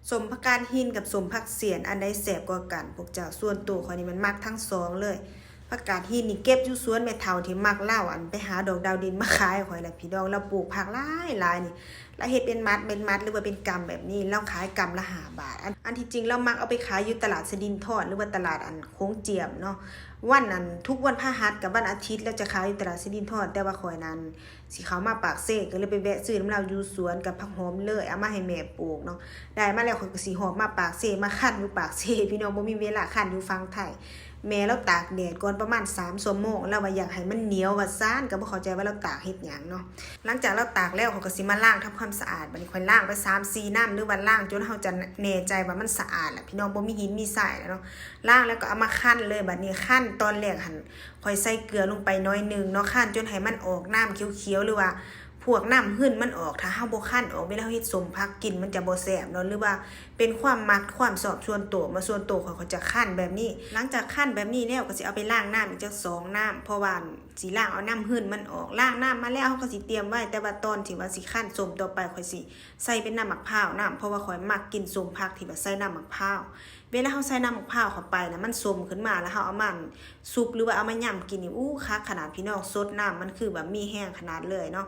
ສົ້ມຜັກກາດຫີນກັບສົ້ມຜັກສຽນ ອັນໃດແຊບກວ່າກັນພວກເຈົ້າ? ສ່ວນໂຕຂ້ອຍນີ້ມັນມັກທັງສອງເລີຍ. ຜັກກາດຫີນນີ້ເກັບຢູ່ສວນແມ່ເຖົ້າທີ່ມັກລາວ ອັນໄປຫາດອກດາວດິນມາຂາຍໃຫ້ຂ້ອຍລະພີ່ນ້ອງ. ລາວປູກຜັກຫຼາຍໆນີ້ ລາວເຮັດເປັນໝັດເປັນໝັດ ຫຼືວ່າເປັນກຳແບບນີ້ ລາວຂາຍກຳລະຫ້າບາດ. ອັນ ອັນທີ່ຈິງລາວມັກເອົາໄປຂາຍຢູ່ຕະຫຼາດສະລິນທອນ ຫຼືວ່າຕະຫຼາດອັນໂຂງຈຽມເນາະ. ວັນອັນ ທຸກວັນພະຫັດກັບວັນອາທິດລາວຈະຂາຍຢູ່ຕະຫຼາດສະລິນທອນ ແຕ່ວ່າຂ້ອຍນັ້ນ ຊິເຂົ້າມາປາກເຊ ກໍເລີຍໄປແວະຊື້ນຳລາວຢູ່ສວນກັບຜັກຫອມເລີຍ ເອົາມາໃຫ້ແມ່ປູກເນາະ. ໄດ້ມາແລ້ວຂ້ອຍກໍຊິຫອບມາປາກເຊ ມາຄັ້ນຢູ່ປາກເຊ ພີ່ນ້ອງ ບໍ່ມີເວລາຄັ້ນຢູ່ຝັ່ງໄທ. ແມ່ລາວຕາກແດດກ່ອນປະມານສາມຊົ່ວໂມງ ລາວວ່າຢາກໃຫ້ມັນໜຽວວ່າຊັ້ນ ກໍບໍ່ເຂົ້າໃຈວ່າລາວຕາກເຮັດຫຍັງເນາະ. ຫຼັງຈາກລາວຕາກແລ້ວ ຂ້ອຍກໍຊິມາລ້າງທຳຄວາມສະອາດ. ບັດນີ້ຂ້ອຍລ້າງໄປສາມສີ່ນ້ຳ ຫຼືວ່າລ້າງຈົນເຮົາຈະແນ່ໃຈວ່າມັນສະອາດລະ ພີ່ນ້ອງ ບໍ່ມີຫີນມີຊາຍລະເນາະ. ລ້າງແລ້ວກໍເອົາມາຄັ້ນເລີຍ. ບັດນີ້ຄັ້ນຕອນແລກຫັ້ນ ຂ້ອຍໃສ່ເກືອລົງໄປໜ້ອຍໜຶ່ງເນາະ ຄັ້ນຈົນໃຫ້ມັນອອກນ້ຳຂຽວໆ ຫຼືວ່າພວກນ້ຳຫຶ້ນມັນອອກ. ຖ້າເຮົາບໍ່ຄັ້ນອອກ ເວລາເຮົາເຮັດສົ້ມຜັກກິນມັນຈະບໍ່ແຊບເນາະ ຫຼືວ່າເປັນຄວາມມັກຄວາມຊອບສ່ວນໂຕ. ມາສ່ວນໂຕຂ້ອຍ ຂ້ອຍຈະຄັ້ນແບບນີ້. ຫຼັງຈາກຄັ້ນແບບນີ້ແລ້ວ ກໍຊິເອົາໄປລ້າງນ້ຳອີກຈັກສອງນ້ຳ ເພາະວ່າຊິລ້າງເອົານ້ຳຫຶ້ນມັນອອກ. ລ້າງນ້ຳມາແລ້ວ ເຮົາກໍຊິຕຽມໄວ້ ແຕ່ວ່າຕອນທີ່ວ່າຊິຄັ້ນສົ້ມຕໍ່ໄປ ຂ້ອຍຊິໃສ່ເປັນນ້ຳໝາກພ້າວນຳ ເພາະວ່າຂ້ອຍມັກກິນສົ້ມຜັກທີ່ວ່າໃສ່ນ້ຳໝາກພ້າວ. ເວລາເຮົາໃສ່ນ້ຳໝາກພ້າວເຂົ້າໄປນະ ມັນສົ້ມຂຶ້ນມາ ແລ້ວເຮົາເອົາມາຊຸບ ຫຼືວ່າເອົາມາຫຍ້ຳກິນນີ້ ອູ້ ຄັກຂະໜາດ ພີ່ນ້ອງ. ຊົດນ້ຳມັນຄືແບບມີແຮງຂະໜາດເລີຍເນາະ.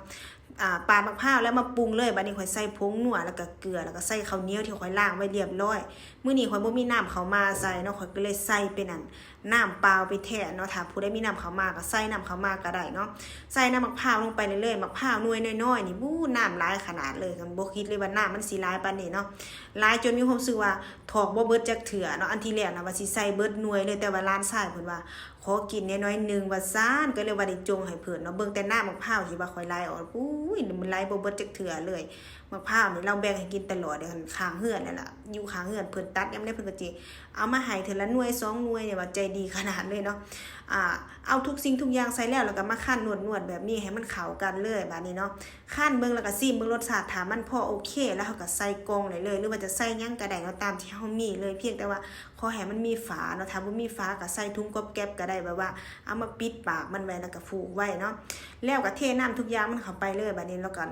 ອາ ປາດໝາກພ້າວແລ້ວມາປຸງເລີຍ. ບັດນີ້ຂ້ອຍໃສ່ຜົງນົວ ແລ້ວກໍເກືອ ແລ້ວກໍໃສ່ເຂົ້າໜຽວທີ່ຂ້ອຍລ້າງໄວ້ລຽບຮ້ອຍ. ມື້ນີ້ຂ້ອຍບໍ່ມີນ້ຳເຂົ້າໝາກໃສ່ເນາະ ຂ້ອຍກໍເລີຍໃສ່ເປັນອັນ ນ້ຳເປົ່າໄປແທນເນາະ. ຖ້າຜູ້ໃດມີນ້ຳເຂົ້າໝາກກໍໃສ່ນ້ຳເຂົ້າໝາກກໍໄດ້ເນາະ. ໃສ່ນ້ຳໝາກພ້າວລົງໄປເລື້ອຍໆ. ໝາກພ້າວໜ່ວຍນ້ອຍໆນີ້ ບູ້ ນ້ຳຫຼາຍຂະໜາດເລີຍ. ບໍ່ຄິດເລີຍວ່ານ້ຳມັນຊິຫຼາຍປານນີ້ເນາະ ຫຼາຍຈົນມີຄວາມຮູ້ສຶກວ່າຖອກບໍ່ເບິດຈັກເທື່ອເນາະ. ອັນທີແລກນະວ່າຊິໃສ່ເບິດໜ່ວຍເລີຍ ແຕ່ວ່າຫຼານຊາຍເພິ່ນວ່າຂໍກິນແດ່ໜ້ອຍໜຶ່ງວ່າຊັ້ນ ກໍເລີຍວ່າໄດ້ຈົ່ງໃຫ້ເພິ່ນເນາະ. ເບິ່ງແຕ່ນ້ຳໝາກພ້າວທີ່ວ່າຂ້ອຍໄຫຼອອກ ອູ້ຍ ມັນໄຫຼບໍ່ເບິດຈັກເທື່ອເລີຍ. ໝາກພ້າວນີ້ລາວແບ່ງໃຫ້ກິນຕະຫຼອດເດ້ ຂ້າງເຮືອນນັ້ນລະ ຢູ່ຂ້າງເຮືອນເພິ່ນຕັດຍາມໃດເພິ່ນກໍຊິເອົາມາໃຫ້ເທື່ອລະໜ່ວຍສອງໜ່ວຍນີ້ ວ່າໃຈດີຂະໜາດເລີຍເນາະ. ອາ ເອົາທຸກສິ່ງທຸກຢ່າງໃສ່ແລ້ວ ແລ້ວກໍມາຄັ້ນນວດໆແບບນີ້ໃຫ້ມັນເຂົ້າກັນເລີຍບາດນີ້ເນາະ. ຄັ້ນເບິ່ງ ແລ້ວກໍຊີມເບິ່ງລົດຊາດ ຖ້າມັນພໍໂອເຄ ແລ້ວເຮົາກໍໃສ່ກ່ອງໄດ້ເລີຍ ຫຼືວ່າຈະໃສ່ຫຍັງກໍໄດ້ເນາະ ຕາມທີ່ເຮົາມີເລີຍ. ພຽງແຕ່ວ່າຂໍໃຫ້ມັນມີຝາເນາະ ຖ້າບໍ່ມີຝາກໍໃສ່ຖົງກອບແກັບກໍໄດ້ ແບບວ່າເອົາມາປິດປາກມັນໄວ້ ແລ້ວກໍຜູກໄວ້ເນາະ. ແລ້ວກໍເທນ້ຳທຸກຢ່າງມັນເຂົ້າໄປເລີຍບາດນີ້ ແລ້ວກໍ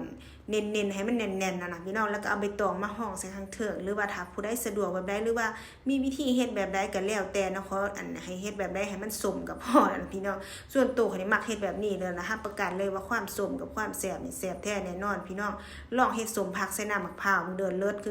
ເນັ້ນໆ ໃຫ້ມັນແໜ້ນໆ ນັ້ນນະ ພີ່ນ້ອງ ແລ້ວກໍເອົາໃບຕອງມາຮອງໃສ່ຂ້າງເທິງ ຫຼືວ່າຖ້າຜູ້ໃດສະດວກແບບໃດ ຫຼືວ່າມີວິທີເຮັດແບບໃດກໍແລ້ວແຕ່ເນາະ ຂໍອັນໃຫ້ເຮັດແບບໃດໃຫ້ມັນສົມກໍພໍນັ້ນ ພີ່ນ້ອງ. ສ່ວນໂຕຂ້ອຍນີ້ມັກເຮັດແບບນີ້ເລີຍນະ ຮັບປະກັນເລີຍວ່າຄວາມສົ້ມກັບຄວາມແຊບນີ້ແຊບແທ້ແນ່ນອນ ພີ່ນ້ອງ. ລອງເຮັດສົ້ມຜັກໃສ່ນ້ຳໝາກພ້າວເບິ່ງເດີ ເລີດຄື